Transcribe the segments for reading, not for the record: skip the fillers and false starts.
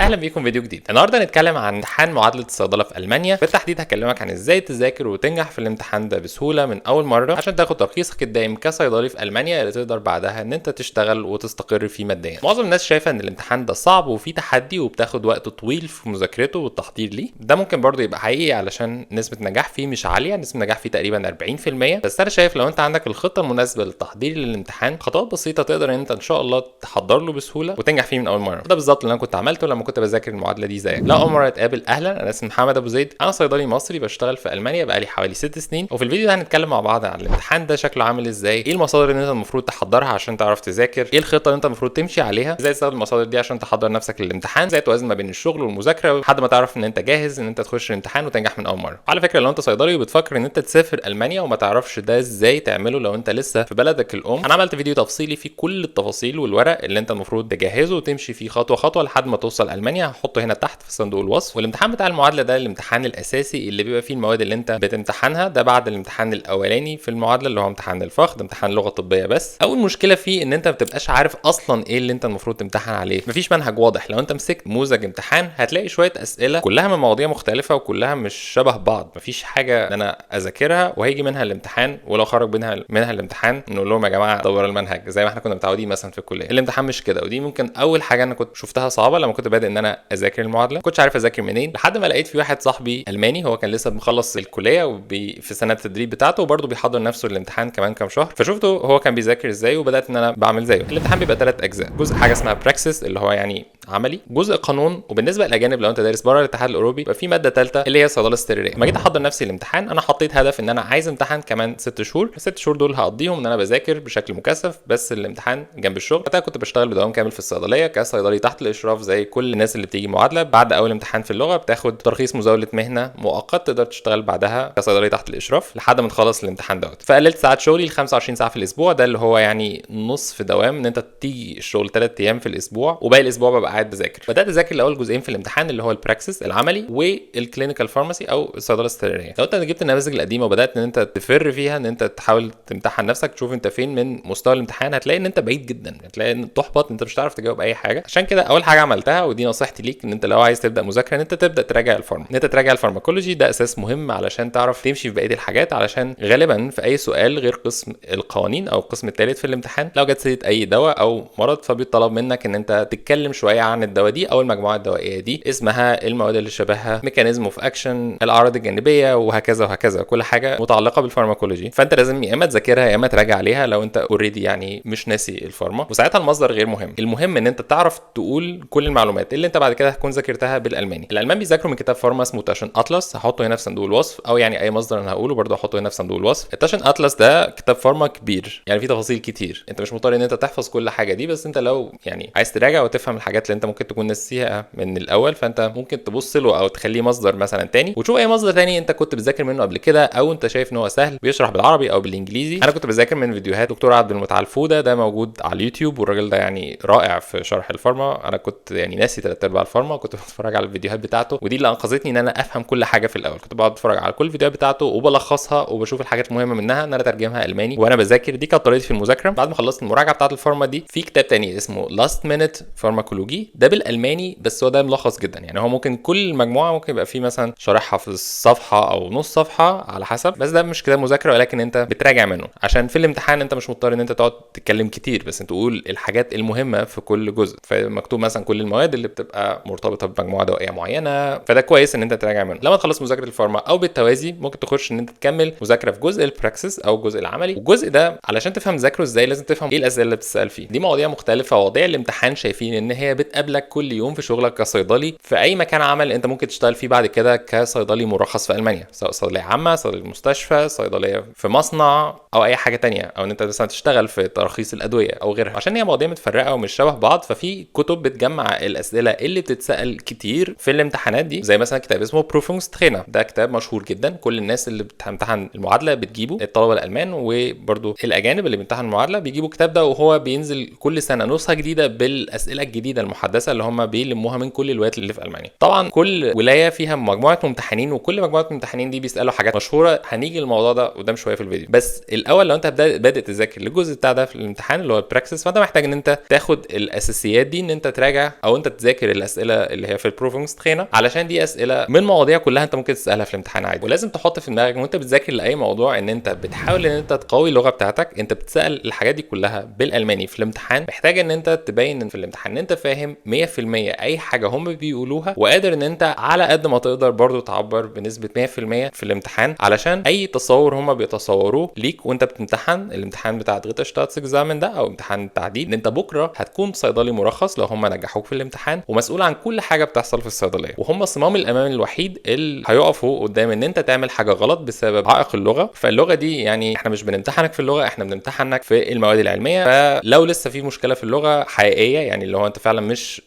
اهلا بيكم فيديو جديد. النهارده هنتكلم عن امتحان معادلة الصيدله في المانيا. بالتحديد هكلمك عن ازاي تذاكر وتنجح في الامتحان ده بسهولة من اول مرة عشان تاخد ترخيصك الدائم كصيدلي في المانيا اللي تقدر بعدها ان انت تشتغل وتستقر فيه ماديا. معظم الناس شايفه ان الامتحان ده صعب وفيه تحدي وبتاخد وقت طويل في مذاكرته والتحضير ليه. ده ممكن برضه يبقى حقيقي علشان نسبه نجاح فيه مش عالية، نسبه نجاح فيه تقريبا 40%. بس انا شايف لو انت عندك الخطة المناسبة للتحضير للامتحان، خطوات بسيطة تقدر ان انت ان شاء الله تحضر له بسهولة وتنجح فيه من اول مرة. ده بالظبط اللي انا كنت عملته لما كنت بذاكر المعادلة دي زيك. لو اول مرة اتقابل، اهلا، انا اسمي محمد ابو زيد، انا صيدلي مصري بشتغل في المانيا بقالي حوالي 6 سنين. وفي الفيديو ده هنتكلم مع بعض عن الامتحان ده شكله عامل ازاي، ايه المصادر اللي انت المفروض تحضرها عشان تعرف تذاكر، ايه الخطة اللي انت المفروض تمشي عليها، ازاي تستخدم المصادر دي عشان تحضر نفسك للامتحان، ازاي توازن ما بين الشغل والمذاكرة لحد ما تعرف ان انت جاهز ان انت تخش الامتحان وتنجح من اول مره. على فكره، لو انت صيدلي وبتفكر ان انت تسافر المانيا وما تعرفش ده ازاي تعمله لو انت لسه في بلدك الام، انا عملت فيديو تفصيلي فيه كل التفاصيل والورق اللي انت المفروض تجهزه وتمشي فيه خطوة خطوة لحد ما توصل المانيا. هحطه هنا تحت في صندوق الوصف. والامتحان بتاع المعادلة ده الامتحان الاساسي اللي بيبقى فيه المواد اللي انت بتمتحنها، ده بعد الامتحان الاولاني في المعادلة اللي هو امتحان ال Fach، ده امتحان لغة طبية بس. اول مشكلة فيه ان انت ما بتبقاش عارف اصلا ايه اللي انت المفروض تمتحن عليه، مفيش منهج واضح. لو انت مسكت نموذج امتحان هتلاقي شوية اسئلة كلها من مواضيع مختلفة وكلها مش شبه بعض، مفيش حاجة ان انا اذاكرها وهيجي منها الامتحان، ولو خرج منها الامتحان نقول لهم يا جماعة دوروا المنهج زي ما احنا كنا متعودين مثلا في الكليه. الامتحان مش كده، ودي ممكن اول حاجة انا كنت شفتها صعبة لما كنت بادئ ان انا اذاكر المعادله. كنتش عارف اذاكر منين لحد ما لقيت في واحد صاحبي الماني، هو كان لسه مخلص الكلية وبي في سنة التدريب بتاعته وبرضه بيحضر نفسه للامتحان كمان كام شهر، فشفته هو كان بيذاكر ازاي وبدات ان انا بعمل زيه. الامتحان بيبقى 3 اجزاء: جزء حاجة اسمها Praxis اللي هو يعني عملي، جزء قانون، وبالنسبة للاجانب لو انت دارس بره الاتحاد الاوروبي يبقى في مادة ثالثة اللي هي الصيدله السريريه. لما جيت احضر نفسي الامتحان انا حطيت هدف ان انا عايز امتحان كمان 6 شهور، ال6 شهور دول هقضيهم ان انا بذاكر بشكل مكثف بس الامتحان جنب الشغل. وقتها كنت بشتغل بدوام كامل في الصيدلية كصيدلي تحت الاشراف زي كل الناس اللي بتيجي معادله. بعد اول امتحان في اللغة بتاخد ترخيص مزاولة مهنة مؤقت تقدر تشتغل بعدها كصيدلي تحت الاشراف لحد ما تخلص الامتحان دوت. فقللت ساعات شغلي ل 25 ساعة في الاسبوع، ده اللي هو يعني نصف دوام، ان انت تيجي الشغل 3 ايام في الاسبوع وباقي الاسبوع ببقى قاعد بذاكر. بدات اذاكر الاول جزئين في الامتحان اللي هو ال Praxis العملي وال clinical pharmacy او الصيدله السريريه. لو انت جبت النماذج القديمة وبدات ان انت تفر فيها، ان انت تحاول تمتحن نفسك تشوف انت فين من مستوى الامتحان، هتلاقي ان انت بعيد جدا، هتلاقي ان تحبط، انت مش هتعرف تجاوب اي حاجه. عشان كده اول حاجة عملتها، ودي نصيحتي ليك، ان انت لو عايز تبدا مذاكرة ان انت تبدا تراجع ال pharma، ان انت تراجع ال pharmacology. ده اساس مهم علشان تعرف تمشي في بقية الحاجات، علشان غالبا في اي سؤال غير قسم القوانين او القسم الثالث في الامتحان لو جت سيره اي دواء او مرض فبيطلب منك ان انت تتكلم شوية عن الدواء دي او المجموعة الدوائية دي، اسمها، المواد اللي شبهها، mechanism of action، الاعراض الجانبيه، وهكذا وهكذا، كل حاجة متعلقه بال pharmacology. فانت لازم يا اما تذاكرها يا اما تراجع عليها لو انت already يعني مش ناسي ال pharma، وساعتها المصدر غير مهم. المهم ان انت تعرف تقول كل المعلومات اللي انت بعد كده هتكون ذاكرتها بالالماني. الالمان بيذاكروا من كتاب pharma اسمه Taschenatlas، هحطه هنا في صندوق الوصف، او يعني اي مصدر انا هقوله برضه هحطه هنا في صندوق الوصف. ال Taschenatlas ده كتاب pharma كبير، يعني فيه تفاصيل كتير، انت مش مضطر ان انت تحفظ كل حاجة دي، بس انت لو يعني عايز تراجع وتفهم الحاجات اللي انت ممكن تكون ناسيها من الاول فانت ممكن تبص له او تخليه مصدر مثلا تاني وتشوف اي مصدر تاني انت كنت بتذاكر منه قبل كده او انت شايف ان هو سهل بيشرح بالعربي او بالانجليزي. انا كنت بذاكر من فيديوهات دكتور عبد المتعال فوده، ده موجود على اليوتيوب، والراجل ده يعني رائع في شرح ال pharma. انا كنت يعني ناسي ثلاث ارباع ال pharma، كنت بتفرج على الفيديوهات بتاعته ودي اللي انقذتني ان انا افهم كل حاجة في الاول. كنت بقعد اتفرج على كل الفيديوهات بتاعته وبلخصها وبشوف الحاجات المهمة منها ان انا اترجمها الماني وانا بذاكر. دي كانت طريقتي في المذاكره. بعد ما خلصت المراجعة بتاعه ال pharma دي، في كتاب تاني اسمه Last Minute Pharmakologie، ده بالالماني بس هو ده ملخص جدا، يعني هو ممكن كل مجموعة ممكن يبقى فيه مثلا شارحها في صفحة او نص صفحة على حسب، بس ده مش كتاب مذاكرة ولكن انت بتراجع منه عشان في الامتحان انت مش مضطر ان انت تقعد تتكلم كتير، بس انت تقول الحاجات المهمة في كل جزء. فمكتوب مثلا كل المواد اللي بتبقى مرتبطة بمجموعه دوائيه معينه، فده كويس ان انت تراجع منه. لما تخلص مذاكرة ال pharma او بالتوازي ممكن تخش ان انت تكمل مذاكرة في جزء ال Praxis او الجزء العملي. والجزء ده علشان تفهم ذاكره ازاي لازم تفهم ايه الاسئلة اللي بتسال فيه. دي مواضيع مختلفه، مواضيع الامتحان شايفين ان هي بتقابلك كل يوم في شغلك كصيدلي في اي مكان عمل انت ممكن تشتغل فيه بعد كده كصيدلي مرخص في المانيا، سواء صيدلية عامه، صيدلية مستشفى، صيدلية في مصنع، او اي حاجة تانية، او ان انت مثلا تشتغل في تراخيص الادوية او غيرها. عشان هي مواضيع متفرقة ومش شبه بعض ففي كتب بتجمع الاسئلة اللي بتتسال كتير في الامتحانات دي، زي مثلا كتاب اسمه Prüfungstrainer، ده كتاب مشهور جدا، كل الناس اللي بتمتحن المعادلة بتجيبه، الطلبة الالمان وبرده الاجانب اللي بيمتحنوا المعادلة بيجيبوا الكتاب ده، وهو بينزل كل سنة نسخه جديدة بالاسئلة الجديدة المحدثة اللي هم بيلموها من كل الولايات اللي في المانيا. طبعا كل ولاية فيها مجموعة ممتحنين وكل مجموعة ممتحنين دي بيسالوا حاجات مشهوره. هنيجي للموضوع ده قدام شوية في الفيديو، بس الاول لو انت بادئ تذاكر للجزء بتاع ده في الامتحان اللي هو ال Praxis فانت محتاج ان انت تاخد الاساسيات دي، ان انت تراجع او انت تذاكر. تذاكر الاسئلة اللي هي في ال Prüfungstrainer، علشان دي اسئلة من مواضيع كلها انت ممكن تسالها في الامتحان عادي. ولازم تحط في دماغك وانت بتذاكر لاي موضوع ان انت بتحاول ان انت تقوي اللغة بتاعتك. انت بتسال الحاجات دي كلها بالالماني في الامتحان، محتاج ان انت تبين في الامتحان ان انت فاهم 100% اي حاجة هم بيقولوها، وقادر ان انت على قد ما تقدر برضو تعبر بنسبة 100% في الامتحان، علشان اي تصور هم بيتصوروه ليك وانت بتمتحن الامتحان بتاع dritter Staatsexamen ده او امتحان التعديل، ان انت بكره هتكون صيدلي مرخص لو هم نجحوك في الامتحان، ومسؤول عن كل حاجة بتحصل في الصيدلية، وهم صمام الامان الوحيد اللي هيقفوا قدام ان انت تعمل حاجة غلط بسبب عائق اللغة. فاللغه دي يعني احنا مش بنمتحنك في اللغة، احنا بنمتحنك في المواد العلمية. فلو لسه في مشكلة في اللغة حقيقية، يعني اللي هو انت فعلا مش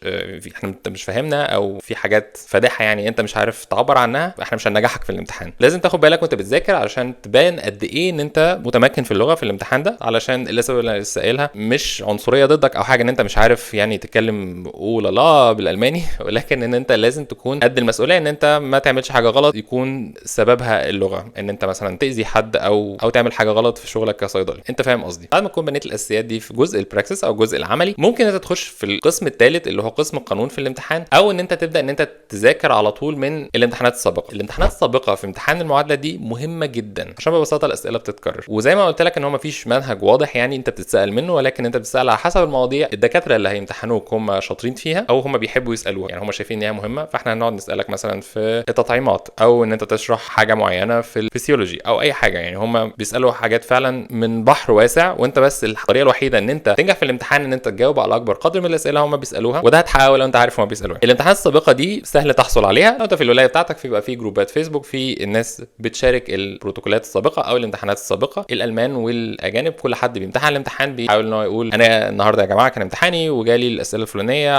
احنا انت مش فاهمنا، او في حاجات فادحة يعني انت مش عارف تعبر عنها، احنا مش هننجحك في الامتحان. لازم تاخد بالك وانت بتذاكر علشان تبان قد ايه ان انت متمكن في اللغة في الامتحان ده، علشان الاسباب اللي انا لسه قايلها مش عنصرية ضدك او حاجة ان انت مش عارف يعني تتكلم اوه لا لا بالالماني، ولكن ان انت لازم تكون قد المسؤولية ان انت ما تعملش حاجة غلط يكون سببها اللغة، ان انت مثلا تاذي حد او تعمل حاجة غلط في شغلك كصيدلي. انت فاهم قصدي؟ بعد ما تكون بنيت الاساسيات دي في جزء ال Praxis او الجزء العملي، ممكن انت تخش في القسم الثالث اللي هو قسم القانون في الامتحان، او ان انت تبدا ان انت تذاكر على طول من الامتحانات السابقة. الامتحانات السابقة في امتحان المعادلة دي مهمة جدا، عشان ببساطة الاسئلة بتتكرر، وزي ما قلت لك ان هو مفيش منهج واضح يعني انت بتتسال منه، ولكن انت بتسال على حسب المواضيع الدكاترة اللي هيمتحنوك هم شاطرين فيها او هم بيحبوا يسالوها، يعني هم شايفين ان هي مهمة، فاحنا هنقعد نسالك مثلا في التطعيمات، او ان انت تشرح حاجة معينة في الفسيولوجي او اي حاجة. يعني هم بيسالوا حاجات فعلا من بحر واسع، وانت بس الطريقة الوحيدة ان انت تنجح في الامتحان ان انت تجاوب على اكبر قدر من الاسئلة هم بيسالوها، وده هتحققه لو انت عارف هم بيسالوها. الامتحانات السابقة دي سهل تحصل عليها لو انت في الولاية بتاعتك، في بيبقى في جروبات فيسبوك في الناس بتشارك البروتوكولات السابقة او الامتحانات السابقة، الالمان والاجانب كل حد بيمتحن الامتحان بيحاول ان هو يقول انا النهارده يا جماعة كان امتحاني وجالي الاسئلة الفلانية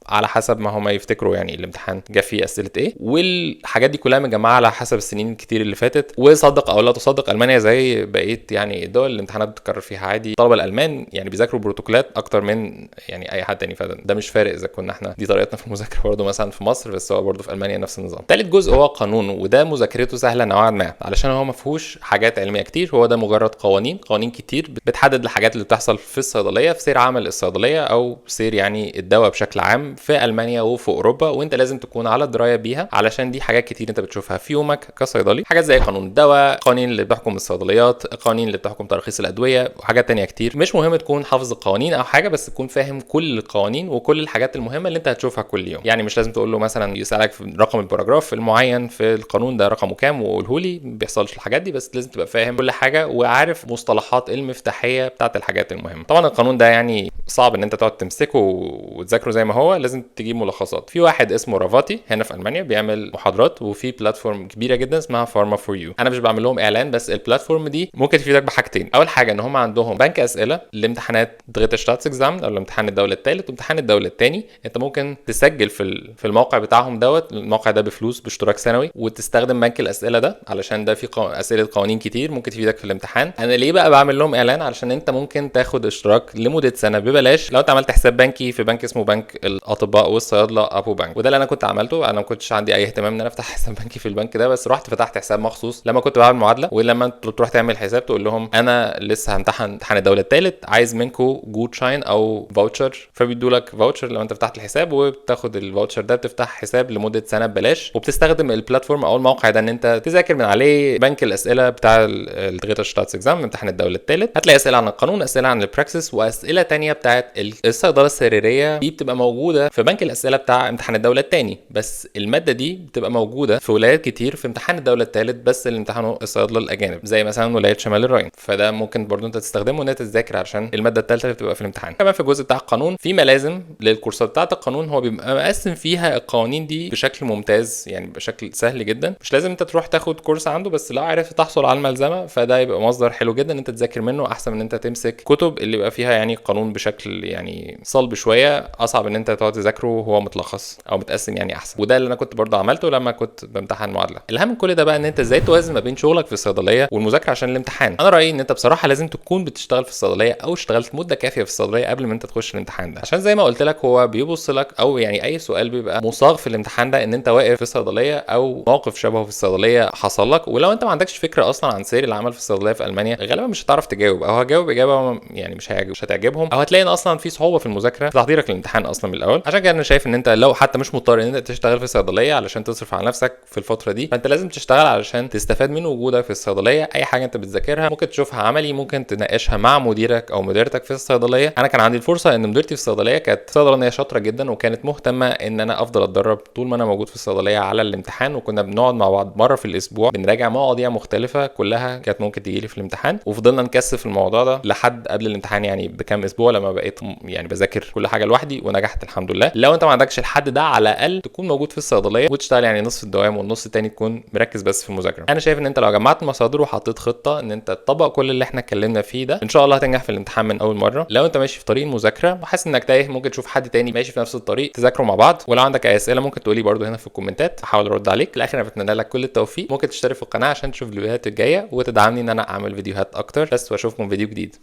على حسب ما هم يفتكروا يعني الامتحان جه فيه اسئلة ايه، والحاجات دي كلها متجمعه على حسب السنين الكتير اللي فاتت. وصدق او لا تصدق، المانيا زي بقية يعني الدول الامتحانات بتتكرر فيها عادي، الطلبة الالمان يعني بيذاكروا بروتوكولات اكتر من يعني اي حد تاني، فده مش فارق اذا كنا احنا دي طريقتنا في المذاكرة برضه مثلا في مصر، بس هو برضه في المانيا نفس النظام. ثالث جزء هو قانون، وده مذاكرته سهلة نوعا ما علشان هو ما فيهوش حاجات علمية كتير، هو ده مجرد قوانين كتير بتحدد الحاجات اللي بتحصل في الصيدلية، في سير عمل الصيدلية او سير يعني الدواء بشكل عام في المانيا وفي اوروبا، وانت لازم تكون على دراية بيها علشان دي حاجات كتير انت بتشوفها في يومك كصيدلي، حاجات زي قانون الدواء، قوانين اللي بتحكم الصيدليات، قوانين اللي بتحكم ترخيص الادوية، وحاجات تانية كتير. مش مهم تكون حافظ القوانين او حاجة، بس تكون فاهم كل القوانين وكل الحاجات المهمة اللي انت هتشوفها كل يوم. يعني مش لازم تقول له مثلا يسالك في رقم ال Paragraph المعين في القانون ده رقمه كام وقوله لي، ما بيحصلش الحاجات دي، بس لازم تبقى فاهم كل حاجة وعارف مصطلحات المفتاحيه بتاعت الحاجات المهمة. طبعا القانون ده يعني صعب ان انت تقعد تمسكه وتذاكره زي ما هو، لازم تجيب ملخصات. في واحد اسمه رافاتي هنا في المانيا بيعمل محاضرات، وفي platform كبيرة جدا اسمها Pharma for You. انا مش بعمل لهم اعلان، بس ال platform دي ممكن تفيدك بحاجتين. اول حاجة ان هم عندهم بنك اسئلة لامتحانات dritter Staatsexamen او الامتحان الدولة الثالث وامتحان الدولة الثاني. انت ممكن تسجل في الموقع بتاعهم دوت، الموقع ده بفلوس باشتراك سنوي، وتستخدم بنك الاسئلة ده علشان ده فيه اسئلة قوانين كتير ممكن تفيدك في الامتحان. انا ليه بقى بعمل لهم اعلان؟ علشان انت ممكن تاخد اشتراك لمدة سنة ببلاش لو انت عملت حساب بنكي في بنك اسمه بنك الاطباء والصيادله apoBank، وده اللي انا كنت عملته. انا ما كنتش عندي اي اهتمام ان انا افتح حساب بنكي في البنك ده، بس رحت فتحت حساب مخصوص لما كنت بعمل معادلة. ولما انت تروح تعمل حساب تقول لهم انا لسه همتحن امتحان الدولة الثالث، عايز منكم Gutschein او voucher، فبيدوا لك voucher لو انت فتحت الحساب، وبتاخد ال voucher ده بتفتح حساب لمدة سنة ببلاش، وبتستخدم ال platform او الموقع ده ان انت تذاكر من عليه بنك الاسئلة بتاع ال dritter Staatsexamen امتحان الدولة الثالث. هتلاقي اسئلة عن القانون، اسئلة عن ال Praxis، واسئلة ثانية بتاعت الصيدله السريرية، دي بتبقى موجودة في بنك الاسئلة بتاع امتحان الدولة الثاني، بس المادة دي بتبقى موجودة في ولايات كتير في امتحان الدولة الثالث بس اللي امتحنوا الصيادله الاجانب، زي مثلا ولاية شمال الراين، فده ممكن برضو انت تستخدمه ان انت تذاكر عشان المادة الثالثة اللي بتبقى في الامتحان. كمان في الجزء بتاع القانون في ملازم للكورسات بتاعه القانون، هو بيبقى مقسم فيها القوانين دي بشكل ممتاز، يعني بشكل سهل جدا، مش لازم انت تروح تاخد كورس عنده، بس لو عرفت تحصل على الملزمه فده يبقى مصدر حلو جدا ان انت تذاكر منه، احسن من ان انت تمسك كتب اللي يبقى فيها يعني قانون بشكل يعني صلب شوية، اصعب ان انت تقعد تذاكره وهو متلخص او متقسم يعني احسن. وده اللي انا كنت برضه عملته لما كنت بمتحن معادلة. الاهم من كل ده بقى ان انت ازاي توازن ما بين شغلك في الصيدلية والمذاكرة عشان الامتحان. انا رايي ان انت بصراحة لازم تكون بتشتغل في الصيدلية او اشتغلت مده كافيه في الصيدلية قبل ما انت تخش الامتحان ده، عشان زي ما قلت لك هو بيبص لك، او يعني اي سؤال بيبقى مصاغ في الامتحان ده ان انت واقف في الصيدلية او موقف شبهه في الصيدلية حصل لك، ولو انت ما عندكش فكرة اصلا عن سير العمل في الصيدلية في المانيا غالبا مش هتعرف تجاوب، او هتجاوب اجابه يعني مش هتعجبهم، او هتلاقي ان اصلا في صعوبة في المذاكرة في تحضيرك للامتحان اصلا من الاول. عشان كده كده انا شايف ان انت لو حتى مش مضطر ان انت تشتغل في صيدلية علشان تصرف على نفسك في الفترة دي، فانت لازم تشتغل علشان تستفاد من وجودك في الصيدليه. اي حاجة انت بتذاكرها ممكن تشوفها عملي، ممكن تناقشها مع مديرك او مديرتك في الصيدليه. انا كان عندي الفرصة ان مديرتي في الصيدلية كانت صيدلانيه شاطرة جدا، وكانت مهتمة ان انا افضل اتدرب طول ما انا موجود في الصيدلية على الامتحان، وكنا بنقعد مع بعض مرة في الاسبوع بنراجع مواضيع مختلفة كلها كانت ممكن تجي لي في الامتحان، وفضلنا نكثف الموضوع ده لحد قبل الامتحان يعني بكام اسبوع، لما بقيت يعني بذاكر كل حاجة لوحدي ونجحت الحمد لله. لو انت ما عندكش الحد ده، على الاقل تكون موجود في الصيدلية وتشتغل يعني نصف الدوام والنص التاني تكون مركز بس في المذاكره. انا شايف ان انت لو جمعت المصادر وحطيت خطه ان انت تطبق كل اللي احنا اتكلمنا فيه ده، ان شاء الله هتنجح في الامتحان من اول مره. لو انت ماشي في طريق المذاكرة وحاسس انك تايه، ممكن تشوف حد تاني ماشي في نفس الطريق تذاكروا مع بعض. ولو عندك اي اسئلة ممكن تقولي برده هنا في الكومنتات، هحاول ارد عليك. في الاخر انا بتمنى لك كل التوفيق. ممكن تشترك في القناة عشان تشوف الفيديوهات الجاية وتدعمني ان انا اعمل فيديوهات اكتر بس، واشوفكم فيديو جديد.